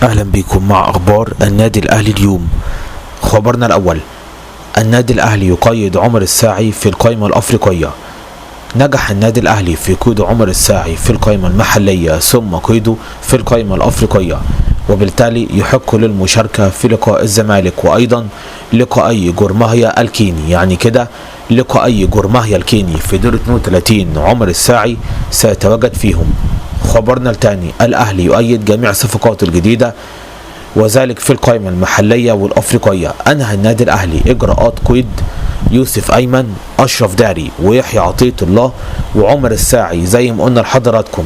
أهلا بكم مع أخبار النادي الأهلي اليوم. خبرنا الأول: النادي الأهلي يقيد عمر الساعي في القائمة الأفريقية. نجح النادي الأهلي في قيد عمر الساعي في القائمة المحلية ثم قيده في القائمة الأفريقية، وبالتالي يحق للمشاركة في لقاء الزمالك وأيضا لقائي جورماهيا الكيني. يعني كده لقائي جورماهيا الكيني في دور 32 عمر الساعي سيتواجد فيهم. خبرنا الثاني: الأهلي يؤيد جميع صفقاته الجديدة وذلك في القائمة المحلية والأفريقية. أنهى النادي الأهلي إجراءات قيد يوسف أيمن، أشرف داري، ويحيى عطية الله، وعمر الساعي زي ما قلنا لحضراتكم،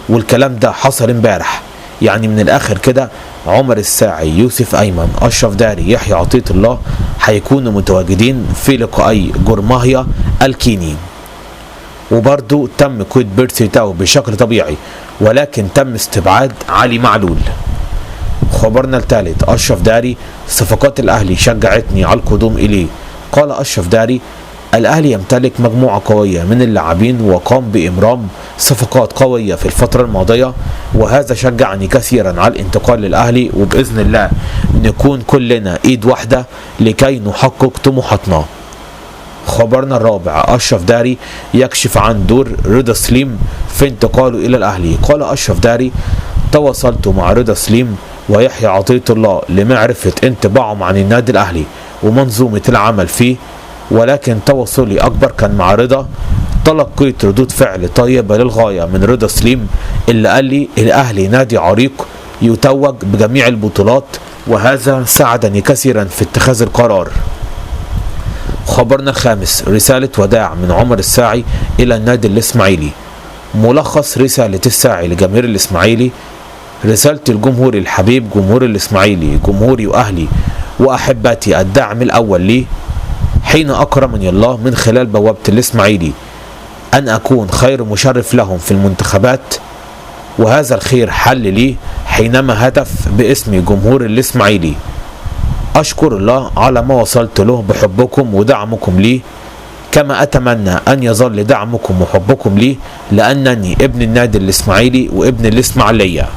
والكلام ده حصل امبارح. يعني من الآخر كده عمر الساعي، يوسف أيمن، أشرف داري، يحيى عطية الله هيكونوا متواجدين في لقائي جورماهيا الكيني. وبرضو تم قيد بيرسي تاو بشكل طبيعي، ولكن تم استبعاد علي معلول. خبرنا الثالث: أشرف داري، صفقات الأهلي شجعتني على القدوم إليه. قال أشرف داري: الأهلي يمتلك مجموعة قوية من اللاعبين وقام بإمرام صفقات قوية في الفترة الماضية، وهذا شجعني كثيرا على الانتقال للأهلي، وبإذن الله نكون كلنا إيد واحدة لكي نحقق طموحاتنا. خبرنا الرابع: أشرف داري يكشف عن دور رضا سليم في انتقاله إلى الأهلي. قال أشرف داري: تواصلت مع رضا سليم ويحيى عطية الله لمعرفة انطباعهم عن النادي الأهلي ومنظومة العمل فيه، ولكن تواصلي أكبر كان مع رضا. تلقيت ردود فعل طيبة للغاية من رضا سليم اللي قال لي الأهلي نادي عريق يتوج بجميع البطولات، وهذا ساعدني كثيرا في اتخاذ القرار. خبرنا الخامس: رسالة وداع من عمر الساعي إلى النادي الإسماعيلي. ملخص رسالة الساعي لجماهير الإسماعيلي: رسالة الجمهور الحبيب جمهور الإسماعيلي، جمهوري وأهلي وأحبتي، الدعم الأول لي حين أكرمني الله من خلال بوابة الإسماعيلي أن أكون خير مشرف لهم في المنتخبات، وهذا الخير حل لي حينما هتف باسم جمهور الإسماعيلي. أشكر الله على ما وصلت له بحبكم ودعمكم لي، كما أتمنى أن يظل دعمكم وحبكم لي، لأنني ابن النادي الإسماعيلي وابن الإسماعيلية.